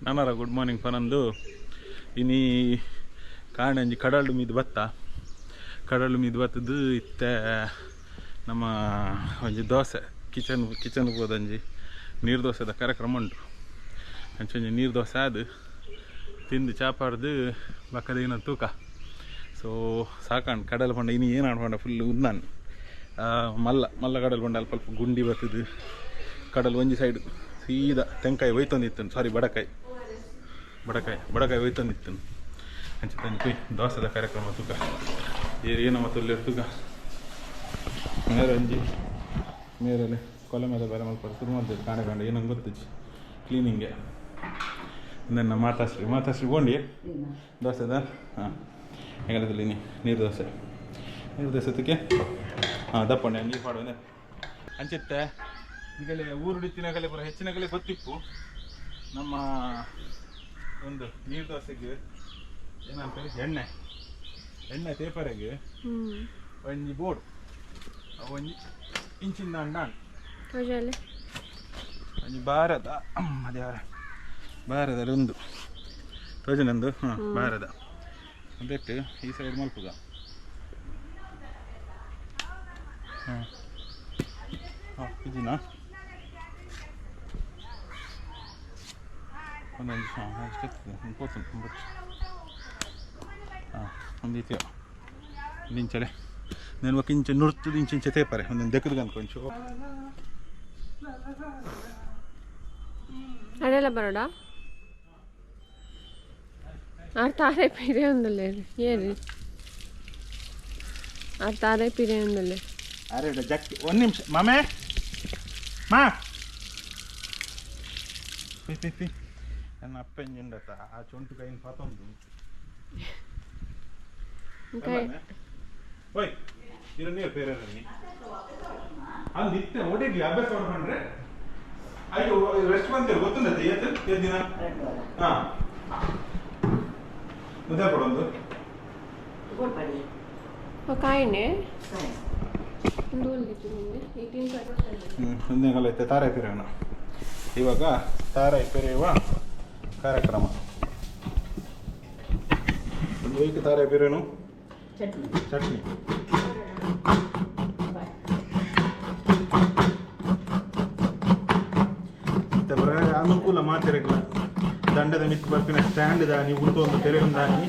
ನಾನಾರ good morning ಪನಂದು ಇನಿ ಕಾಣಂಜಿ ಕಡಲು ಮೀದು ಬತ್ತ ಕಡಲು ಮೀದು ಬತ್ತದು ಇತ್ತೆ ನಮ್ಮ ಒಂಜಿ ದೋಸೆ ಕಿಚನ್ ಕಿಚನ್ ಹೋದಂಜಿ ನೀರು ದೋಸೆದ ಕಾರ್ಯಕ್ರಮ ಉಂಟು. ಅಂಚೊಂಜಿ ನೀರು ದೋಸೆ ಅದು ತಿಂದು ಚಾಪಾಡ್ದು ಬಕ್ಕದ ಏನೋ ತೂಕ. ಸೊ ಸಾಕಾಣ್ ಕಡಲು ಪಂಡ ಇನಿ ಏನು ಆಡ್ಪಂಡ ಫುಲ್ ಉಂದಾನ್ ಮಲ್ಲ ಮಲ್ಲ ಕಡಲು ಪಂಡ ಅಲ್ಪ ಅಲ್ಪ ಗುಂಡಿ ಬತ್ತದು ಕಡಲು ಒಂಜಿ ಸೈಡು ಸೀದಾ ತೆಂಕಾಯಿ ಒಯ್ತೊಂದಿತ್ತು, ಸಾರಿ ಬಡಕಾಯಿ ಬಡಕಾಯಿ ಬಡಕಾಯಿ ಒಯ್ತೊಂದಿತ್ತು. ಅಂಚೆ ತಂಜಿ ದೋಸೆದ ಕಾರ್ಯಕ್ರಮ ತೂಕ ಏನೋ ಮತ್ತು ತೂಕ ಮೇರೆ ಒಂಜಿ ಮೇರಲ್ಲಿ ಕೊಲೆ ಮೇಲೆ ಬೇರೆ ಮಲ್ಪಡು ಶುರು ಮಾಡ್ತೇವೆ ಕಾಣೆ ಕಾಂಡ ಏನಂಗೆ ಗೊತ್ತಿಜ್ಜಿ ಕ್ಲೀನಿಂಗೆ. ನನ್ನ ಮಾತಾಶ್ರೀ ಮಾತಾಶ್ರೀ ಬೋಂಡಿ ದೋಸೆದ ಹಾಂ ಹೆಂಗಲ್ಲ ನೀ ನೀರು ದೋಸೆ ನೀರು ದೋಸೆ ತಕ್ಕೆ ಹಾಂ ದಪ್ಪಂಡೆ ನೀರು ಪಾಡುವೆ ಅಂಚೆತ್ತೆ. ಈಗಲೇ ಊರುಡಿತ್ತಿನಗಲೇ ಪೂರ ಹೆಚ್ಚಿನಗಲೇ ಗೊತ್ತಿಪ್ಪು ನಮ್ಮ ಒಂದು ನೀರು ದೋಸೆಗೆ ಏನಂತಾರೆ ಎಣ್ಣೆ ಎಣ್ಣೆ ತೇಪರೆಗೆ ಒಂಜಿ ಬೋರ್ಡ್ ಒಂಜಿ ಇಂಚಿನ ಅಂಡಾನ್ ಒಂಜಿ ಬಾರದ ಅದೇ ಬಾರದ ಒಂದು ತೋಜನಂದು ಹಾಂ ಬಾರದ ಅದಕ್ಕೆ ಈ ಸೈಡ್ ಮಲ್ಪುಗ ಹಾಂ ಹಾಂ ಇದಿನಾ ಒಂದೊಂದು ಹಾಂ ಎಷ್ಟು ಪೋತು ಹಾಂ ಒಂದು ಇತ್ಯೋ ಇಂಚಲೆ నేను ఒక ఇంచు నుర్తు ఇంచు తేపరే ಒಂದು ದೆಕ್ಕದು ಅನ್ಕೊಂಚು ಅಡೆಲ್ಲ ಬರೋಡ ಆರ್ ತಾರೆ ಪಿರೆ ಒಂದಲ್ಲೇ ಏರಿ ಆರ್ ತಾರೆ ಪಿರೆ ಒಂದಲ್ಲೇ. ಅರೆ ಜಕ್ಕಿ ಒಂದು ನಿಮಿಷ ಮಾಮೆ ಮಾ ಪಿ ಪಿ ಪಿ ನನ್ನ ಅಪ್ಪ ಎಂಜುಂಡತ ಆ ಚೊಂಟು ಕೈನ ಪಾತೊಂದು ಓಯ್ ಇರೋ ನೀರು ಬೇರೆ ಅಲ್ಲಿ ನಿತ್ಯ ಓಡಿಗ್ಲಿ ಅಭ್ಯಾಸ ಮಾಡ್ಕೊಂಡ್ರೆ ಅಯ್ಯೋ ರೆಸ್ಟ್ ಬಂತೀರ ಗೊತ್ತುಂದತ್ತೆ ಏತ್ ಏತ್ ದಿನ ಹಾಂ ಮುದ್ದೆ ಕೊಡೊಂದು ಕಾಯಿನೆ ಮುಂದಿನ ಐತೆ ತಾರೆ ಪೆರೆಯೋಣ. ಇವಾಗ ತಾರೆ ಪೆರೆಯುವ ಕಾರ್ಯಕ್ರಮ. ಒಂದು ವೀಕ್ ತಾರೆ ಪೆರೇನು ಚಟ್ನಿ ಚಟ್ನಿ ಅನುಕೂಲ ಮಾತಿರಕ್ಲ ದಂಡದ ಮಿತ್ ಬರ್ಪಿನ ಸ್ಟ್ಯಾಂಡ್ ದಾನಿ ಉಂಟು ಒಂದು ತೆರೆ ದಾನಿ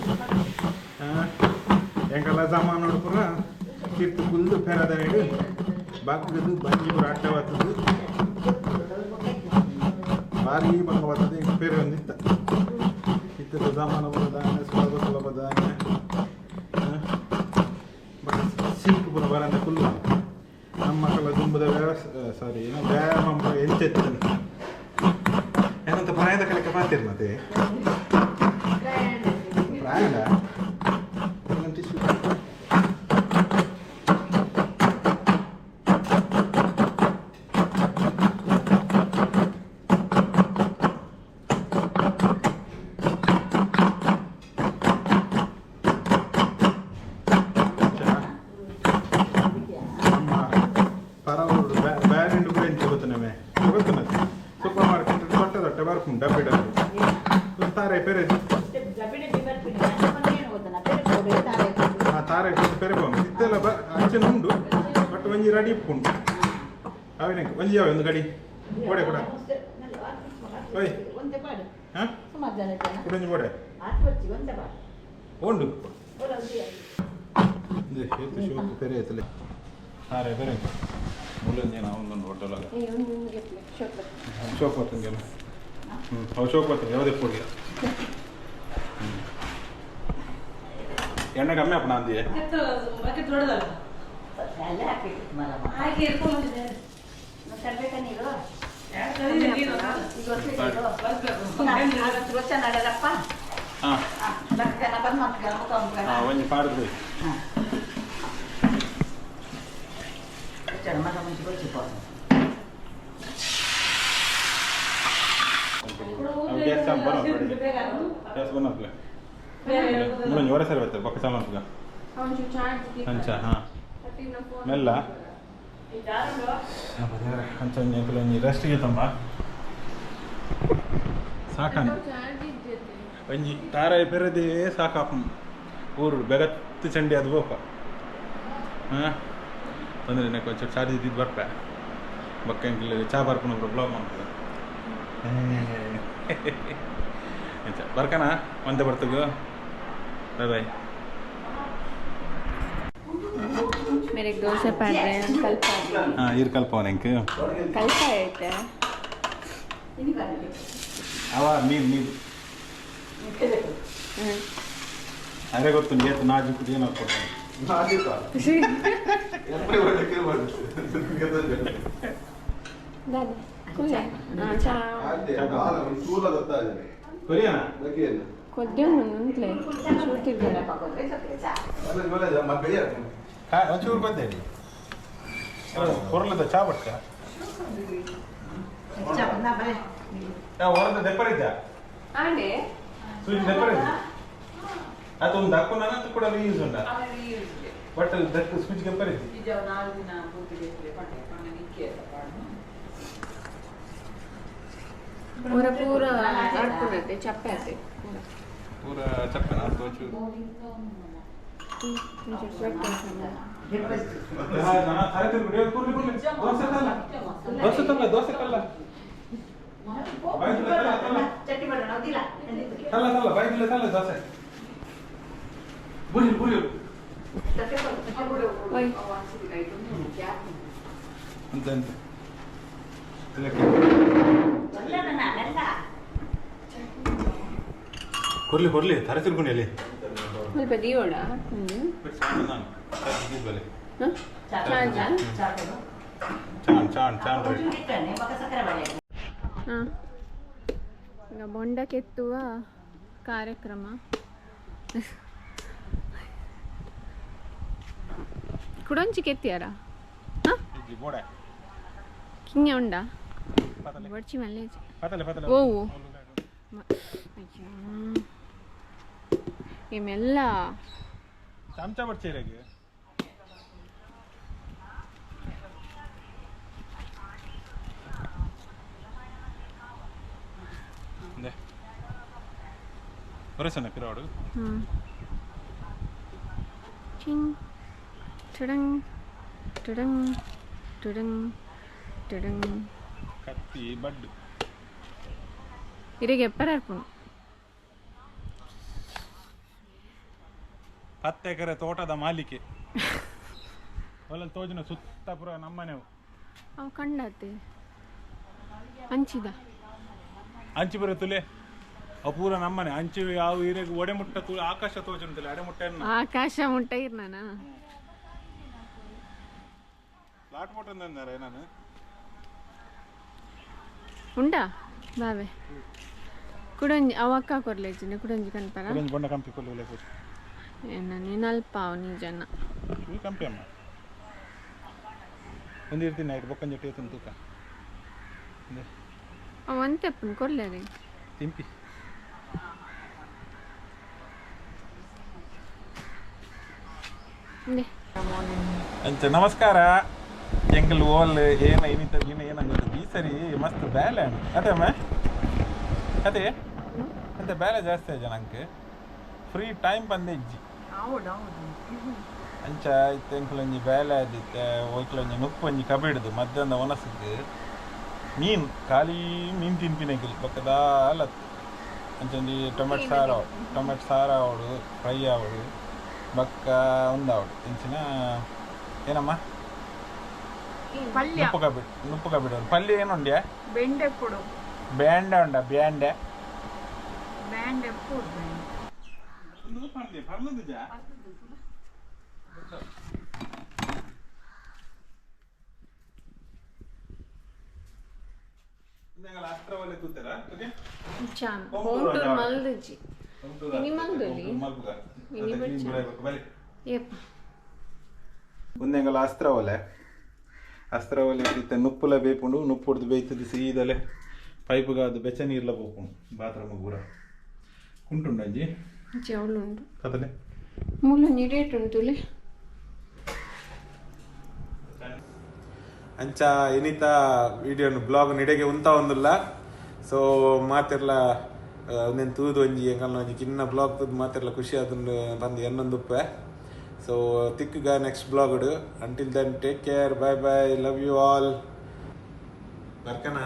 ಎಂಕಲ್ಲ ಜಮಾನ ಪೂರ ತಿರ್ತು ಕುಲ್ದು ಫೆರದ ಬಾಗ್ಗದು ಬಂಜಿ ಪೂರ ಅಟ್ಟ ಬರ್ತದೆ ಭಾರಿ ಬಂಗ ಬರ್ತದೆ ಪೆರೆ ಒಂದಿತ್ತ ಇತ್ತದ ಜಮಾನ ಪೂರ ದಾನೆ ಸುಲಭ ಸುಲಭ ದಾನೆ ಬಟ್ ಸಿಂಕ್ ಪೂರ ಬರಂದ ಕುಲ್ಲು ನಮ್ಮ ಮಕ್ಕಳ ದುಂಬದ ವ್ಯವಸ್ಥೆ ಸಾರಿ ಏನೋ ವ್ಯಾಯಾಮ ಎಂಚೆತ್ತನೆ ಏನಂತ ಪ್ರಾಯದ ಕಲೆಕ್ಕೆ ಪಾತಿರ್ ಮತ್ತೆ ಪ್ರಾಯಣ ನಮ್ಮ ಪರವರು ಬ್ಯಾರೆಂಡು ಕೂಡ ಎಂಚ ಗೊತ್ತನಮೆ ಗೊತ್ತು ಮತ್ತೆ ಸೂಪರ್ ಮಾರ್ಕೆಟ್ ದೊಡ್ಡ ದೊಡ್ಡ ಬರ್ಪುಂಡು ಡಬ್ಬಿ ಡಬ್ಬಿ ತಾರೆ ಪೆರೆ ಹಾಂ ತಾರೆ ಪೆರೆ ಪೋಂಡು ಇತ್ತೆಲ್ಲ ಬ ಅಂಚೆನ ಉಂಡು ಬಟ್ ಒಂಜಿ ರೆಡಿ ಉಂಟು ಅವೇನೆ ಒಂಜಿ ಯಾವ ಒಂದು ಗಡಿ ಬೋಡೆ ಕೂಡ ಓಯ್ ಹಾಂ ಕುಡೊಂಜಿ ಬೋಡೆ ಉಂಡು ಶಿವಕ್ಕೆ ಪೆರೆ ಐತಲೆ ತಾರೆ ಪೆರೆ ಮುಲ್ಲಂಜಿ ನಾವು ಒಂದೊಂದು ಹೋಟೆಲ್ ಶೋಕ್ ಬರ್ತಂಗೆ ಹ್ಞೂ ಅವು ಶೋಕ್ ಬರ್ತಂಗೆ ಯಾವುದೇ ಪುಡಿಯ ಎಣ್ಣೆ ಕಮ್ಮಿ ಅಪ್ಪಣ ಅಂದಿಯೇ ಹಾಂ ಹಾಂ ಒಂಜಿ ಪಾಡ್ದು ಗ್ಯಾಸ್ ಬರೋ ಗ್ಯಾಸ್ ಬಂದ ಮುನ್ನೊಂಜಿ ಹೊರ ಸರಿ ಬರ್ತದೆ ಬೊಕ್ಕ ಸಾಮಾನು ಅಂಚ ಹಾಂ ಮೆಲ್ಲ ಅಂಚ ಒಂಜಿ ರೆಸ್ಟ್ಗೆ ತಂಬ ಸಾಕಾನ ಒಂಜಿ ತಾರಾಯಿ ಪೆರದೇ ಸಾಕಾಪು ಊರು ಬೆಗತ್ತು ಚಂಡಿ ಅದು ಬೋಪ ಹಾಂ ತೊಂದರೆ ನೆಕ್ ಒಂಚೂರು ಚಾರ್ಜ್ ಇದ್ದಿದ್ದು ಬರ್ಪೆ ಬೊಕ್ಕ ಎಂಕ್ಲೆ ಚಾ ಬರ್ಪುನ ಬ್ಲಾಗ್ ಮಾಡ್ತದೆ ಅಂಚ ಬರ್ಕನ ಒಂತೆ ಬರ್ತಗ ಬಾಯ್ ಬಾಯ್. मेरे ದೋಸೆ ಪಾಡ್ರೆ ಕಲ್ಪ. ಹಾಂ ಇರ್ ಕಲ್ಪವನ ಎಂಕ್. ಕಲ್ಪ ಐತೆ. ಅವ ನೀರು ನೀರು ಅರೆ ಗೊತ್ತು ಏತು ನಾಜುಕು ಏನು ಕೊಡ್ತಾನೆ. ದಾದೆ ಕುಲ್ಲೆ ಚಾ. ಕೊರಿಯನ ಕೊದ್ಯೊಂದು ಉಂಟ್ಲೆ ಚೂರ್ತಿರ್ಬೇಡ. ಒಂಚೂರು ಬಂದೆ ಕೊರಲದ ಚಾ ಬಟ್ಕ ಹೊರದ ದೆಪ್ಪರಿದ್ದ ಆಂಡೆ ಸೂಜಿ ದೆಪ್ಪರಿದ್ದ ಅದು ಒಂದು ದಕ್ಕು ನನ್ನ ಕೂಡ ಯೂಸ್ ಉಂಡ ಬಟ್ ದಕ್ಕು ಸೂಜಿ ದೆಪ್ಪರಿದ್ದ. ಪೂರ ಪೂರ ಆಡ್ಕೊಳತ್ತೆ ಚಪ್ಪೆ ಆತೆ ಪೂರ. ಪೂರ ಚಪ್ಪನ ಅದು ಒಂಚೂರು ದೋಸೆ ತಲ್ಲ ದೋಸೆ ತಲ್ಲ ತಲ್ಲ ತಲ್ಲ ಬಾಯ್ದಿಲ್ಲ ತಲ್ಲ ದೋಸೆ ಬುರಿ ಬುರಿ ಅಂತ ಅಂತ ಕೊರ್ಲಿ ಕೊರ್ಲಿ ತರೆ ತಿರ್ಕೊಂಡು ಎಲ್ಲಿ ಸ್ವಲ್ಪ ದಿಯೋಡ. ಚಾನ್ ಚಾನ್ ಚಾನ್. ಹಾಂ, ಈಗ ಬೊಂಡ ಕೆತ್ತುವ ಕಾರ್ಯಕ್ರಮ. ಕುಡೊಂಚಿ ಕೆತ್ತಿಯಾರ ಕಿಂಗ ಉಂಡ ಬಡ್ಚಿ ಮಲ್ಲೆ. ಓವು ಅಯ್ಯೋ ಇಮೆಲ್ಲ. ಚಮಚ ಬಡ್ಚೇರಾಗಿ ಬರಸಣ್ಣ ಪಿರಾಡು. ಚಿಂಗ್ ಟುಡಂಗ್ ಟುಡಂಗ್ ಟುಡಂಗ್ ಟುಡಂಗ್. ಕತ್ತಿ ಬಡ್ಡು. ಇರೆಗೆ ಎಪ್ಪರ ಅರ್ಪುನು. 10 ಎಕರೆ ತೋಟದ ಮಾಲೀಕೆ ಹೊಲ ತೋಜಿನ ಸುತ್ತ ಪುರ ನಮ್ಮನೆವು. ಅವು ಕಂಡಾತೆ ಅಂಚಿದ. ಅಂಚಿ ಬರ ತುಲೆ ಅವು ಪೂರ ನಮ್ಮನೆ ಅಂಚು ಯಾವ ಹಿರೇಗ್ ಒಡೆ ಮುಟ್ಟ ತು ಆಕಾಶ ತೋಜುಂತಲೆ ಅಡೆ ಮುಟ್ಟ. ಆಕಾಶ ಮುಟ್ಟ ಇರ್ನಾನ. ಪ್ಲಾಟ್ ಮುಟ್ಟ ಅಂದಾರೆ ನಾನು. ಉಂಡಾ ಬಾವೆ ಕುಡೊಂಜಿ ಅವ ಅಕ್ಕ ಕೊರ್ಲೇಜಿನ ಕುಡೊಂಜಿ ಕನ್ಪರ. ಕುಡೊಂಜಿ ಬೊಂಡ ಕಂಪಿ ಕೊಲ್ಲು. ಏನ ಅಲ್ಪ ಅವು ನಿಜನ. ಇವು ಕಂಪಿ ಅಮ್ಮ ಒಂದು ಇರ್ತೀನಿ ನೈಟ್ ಬೊಕ್ಕಂಜಿ ಟೇತನ್ ತೂಕ. ಅವ ಒಂತೆಪ್ಪನ್ ಕೊರ್ಲೇರಿ. ತಿಂಪಿ. ಅಂಚ ನಮಸ್ಕಾರ ಎಂಕಲ್ ಓಲ್ ಏನ ಏನಿತ್ತ ದಿನ ಏನಾಗುತ್ತೆ ಈ ಸರಿ ಮಸ್ತ್ ಬೇಲೆ ಅದೇ ಅಮ್ಮ ಅದೇ ಅಂತೆ ಬೇಲೆ ಜಾಸ್ತಿ ಆಯ್ತು ನಂಗೆ ಫ್ರೀ ಟೈಮ್ ಬಂದೆ ಇಜ್ಜಿ. ಅಂಚ ಇತ್ತೆ ಎಂಕುಲೊಂಜಿ ಬೇಲೆ ಆದಿತ್ತೆ ಒಯ್ಕ್ಲೊಂಜಿ ನುಪ್ಪು ಒಂಜಿ ಕಬಿಡ್ದು ಮಧ್ಯಾಹ್ನ ಒಣಸಿದ್ದು ಮೀನು ಖಾಲಿ ಮೀನು ತಿನ್ಪಿನಕಿಲ್ ಬೊಕ್ಕ ಅಂಚೊಂಜಿ ಟೊಮೆಟೊ ಸಾರು ಟೊಮೆಟೊ ಸಾರು ಆವಡು ಫ್ರೈ ಆವಡು ಬೊಕ್ಕ ಉಂದಾವಡು ಇಂಚಿನ ಏನಮ್ಮ? ಪಲ್ಯ. ನುಪ್ಪು ಕಬಿಡ್ ನುಪ್ಪು ಕಬಿಡು ಪಲ್ಯ ಏನುಂಡ್ಯಾ? ಬೆಂಡೆಪ್ಪುಡು. ಬ್ಯಾಂಡ ಉಂಡ ಬ್ಯಾಂಡೆ. ಬೆಂಡೆಪ್ಪುಡು. ಚಾನ್ ಹೋಮ್ ಟೂರ್ ಮಲ್ದಿಜ್ಜಿ ಇನಿ ಮಲ್ದೊಲಿ ಇನಿ ಬಚ್ಚ ಏಪ. ಒಂದೆಂಗಲ ಅಸ್ತ್ರ ಒಲೆ ಅಸ್ತ್ರ ಒಲೆ ಇತ್ತೆ ನುಪ್ಪುಲ ಬೇಪುಂಡು ನುಪ್ಪುಡ್ದು ಬೇಯ್ತದೆ ಸೀದಲೆ ಪೈಪುಗಾದು ಬೆಚ್ಚ ನೀರ್ಲ ಪೋಪುಂಡು ಬಾತ್ರೂಮ್ ಪೂರ ಕುಂಟುಂಡು ಅಂಜಿ. ಅವಳುಂಡು. ಕದಲೆ. ಮೂಲು ರೇಟ್ ಉಂಟುಲೆ. ಅಂಚ ಇನಿತ ವಿಡಿಯೋನು ಬ್ಲಾಗ್ ನಿಡೆಗೆ ಉಂತ ಒಂದುಲ್ಲ. ಸೊ ಮಾತಿರ್ಲ ಉಂದೆನ್ ತೂದು ಒಂಜಿ ಎಂಕಲ್ನ ಒಂಜಿ ಕಿನ್ನ ಬ್ಲಾಗ್ ತೂದು ಮಾತೆರ್ಲ ಖುಷಿ ಆತುಂಡು ಪಂದ್ ಎನ್ನೊಂದುಪ್ಪೆ. ಸೊ ತಿಕ್ಕುಗ next blog. Until then, take care, bye bye, love you all. ಬರ್ಕನ.